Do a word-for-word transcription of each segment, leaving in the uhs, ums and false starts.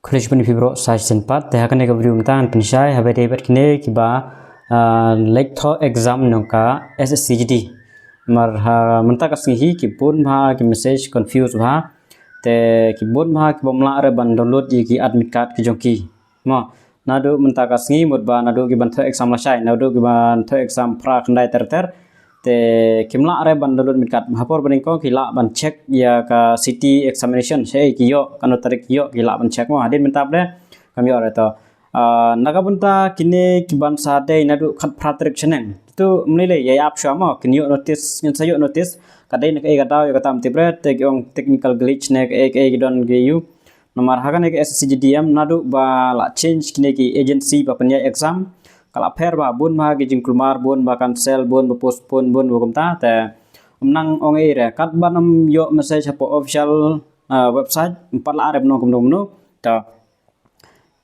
Khublei shibun ïa phi baroh sa shisien pat, te ha kane ka video mynta ngan pynshai ha ba dei bad kine kiba, ah, leit thoh exam nongka S S C G D. Namar ha mynta ka sngi hi ki bun bha ki message confuse bha. Te ki bun bha ki bym lah re ban download ïa ki admit card ki jong ki. Mo, naduh mynta ka sngi mut ba naduh ki ban thoh exam lashai, naduh ki ban thoh exam phra khyndai ter ter. Te kim lah re ban download admit card. Ha por ba nyngkong ki lah ban check ïa ka city examination, shaei ki ïoh, kano tarik ki ïoh, ki lah ban check mo. Hadien mynta pat de kam ïoh re to. Ah, na ka bynta kine ki ban sa dei naduh khatphra tarik shaneng, to ym lei lei, ïa ap shuwa mo, kin ïoh notice, ngin sa ïoh notice. Ka dei na kaei ka daw ïa kata ym tip re, te ki ong technical glitch ne kaei kaei ki don ki ïoh. Namar ha kane ka S S C G D em, naduh ba la change kine ki agency ba pynïaid exam, ka la pher bha, bun bha ki jingkulmar, bun bha cancel, bun bha postpone, bun bha kumta. Te ym nang ong ei re, katba ym ïoh message hapoh official, ah, website, ym pat lah re ban ong kumno kumno. Te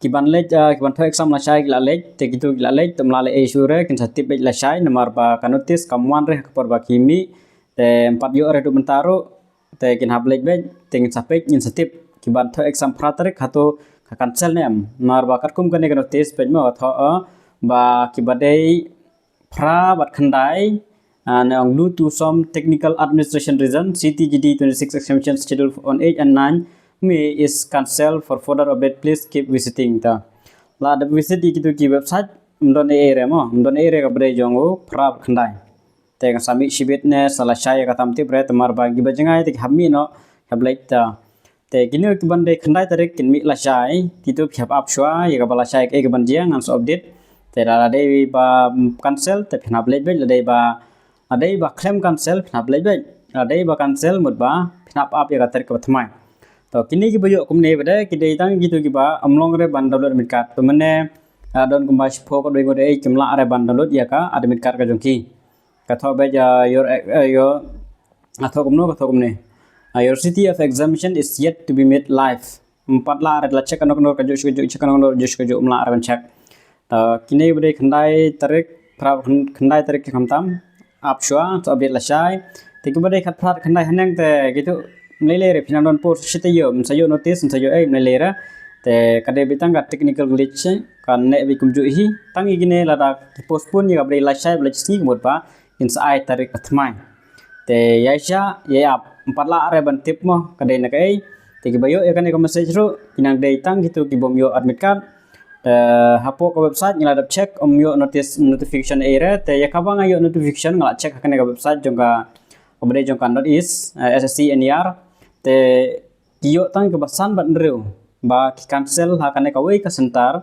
ki ban leit, ah, ki ban thoh exam lashai ki la leit, te kito ki la leit, te ym lah leh ei shuh re, kin sa tip beit lashai, namar ba ka notice kam wan re ha ka por ba ki mih. Te ym pat ïoh re haduh mynta ruh, te kin hap leit beit, te ngin sa peit, ngin sa tip ki ban thoh exam phra tarik hato ka cancel ne em. Namar ba katkum kane ka notice peit mo, thoh, ah, ba kiba dei phra bad khyndai, ah, ne ong due to some technical administration reason, C T G D twenty-six examination scheduled on eight and nine May is cancelled. For further update, please keep visiting. Ta la dep visit ïa kito ki website, ym don ei ei re mo, ym don ei ei re kaba dei jong u phra bad khyndai. Te nga sa mih shibit ne sa lashai ïa kata ym tip re, namar ba kiba jngai te ki hap mih noh, hap leit ta. Te kine ki ban dei khyndai tarik kin mih lashai, kito phi hap ap shuwa ïa kaba lashai kaei ka ban jia, ngan sa update. Te lada dei ba, mm, cancel te phin hap leit beit, lada dei ba, lada dei ba khlem cancel phin hap leit beit, lada dei ba cancel mut ba phin hap ap ïa ka tarik kaba thymmai. To kine kiba ïoh kumne pat de ki dei tang kito kiba ym long re ban download admit card. To mynne, ah, don kumba shiphew ka dei ngut ei kim lah re ban download ïa ka admit card ka jong ki. Ka thoh beit, ah, your, eh, your, ka thoh kumno, ka thoh kumne. Ah, your city of examination is yet to be made live. Ym pat lah re, la check kano kano kajuh shi kajuh, check kano kano kajuh shi kajuh, ym lah re ban check. Ta kine ba dei khyndai tarik, phra khyn-, khyndai tarik ki khamtam, ap shuwa, sa update lashai. Te kiba dei khatphra khyndai haneng te kito ym lei lei re, phi nang don por shi taïew, ym sa ïoh notice, ym sa ïoh ei, ym lei lei re. Te ka dei beit tang ka technical glitch, ka neh beit kumjuh hi, tang ïa kine lada ki postpone ïa kaba dei lashai ba la shisngi ka mut ba kin sa ai tarik ba thymmai. Te ïa sha, ïa ap, ym pat lah re ban tip mo ka dei na kaei. Te kiba ïoh ïa kane ka message ruh ki nang dei tang kito ki bym ïoh admit card. Te hapoh ka website ngi la dep check, ym ïoh notice, notification ei re. Te ïa kaba nga ïoh notification nga la check ha kane ka website jong ka, kaba dei jong ka North East, eh, S S C N E R. Te ki ïoh tang kaba san bad hynriew ba ki cancel ha kane kawei ka center.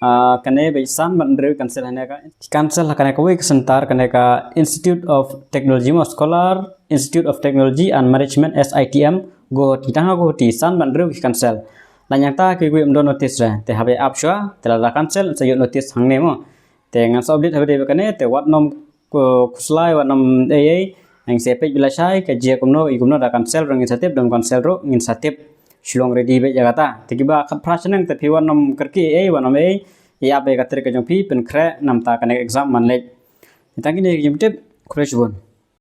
Ah, kane ba san bad hynriew cancel ha kane ka, ki cancel ha kane kawei ka center, kane ka Institute of Technology mo, Scholar Institute of Technology and Management, S I T M, Guwahati, tang ha Guwahati san bad hynriew ki cancel. La ñiangta kiwei ym don notice re, te haba ap shuwa te lada cancel sa ïoh notice hangne mo. Te ngan sa update haba dei ba kane, te wat nym khuslai, wat nym ei ei, ngin sa peit beit lashai, ka jia kumno, i kumno, da cancel ruh ngin sa tip, da ym cancel ruh ngin sa tip. Shu long ready beit ïa kata. Te kiba khatphra shaneng te phi wat nym kyrkieh ei ei, wat nym ei ei, ïa ap ïa ka tarik ka jong phi, pynkhreh namar ta kane ka exam man leit. Tang kine ki jingtip, khublei shibun.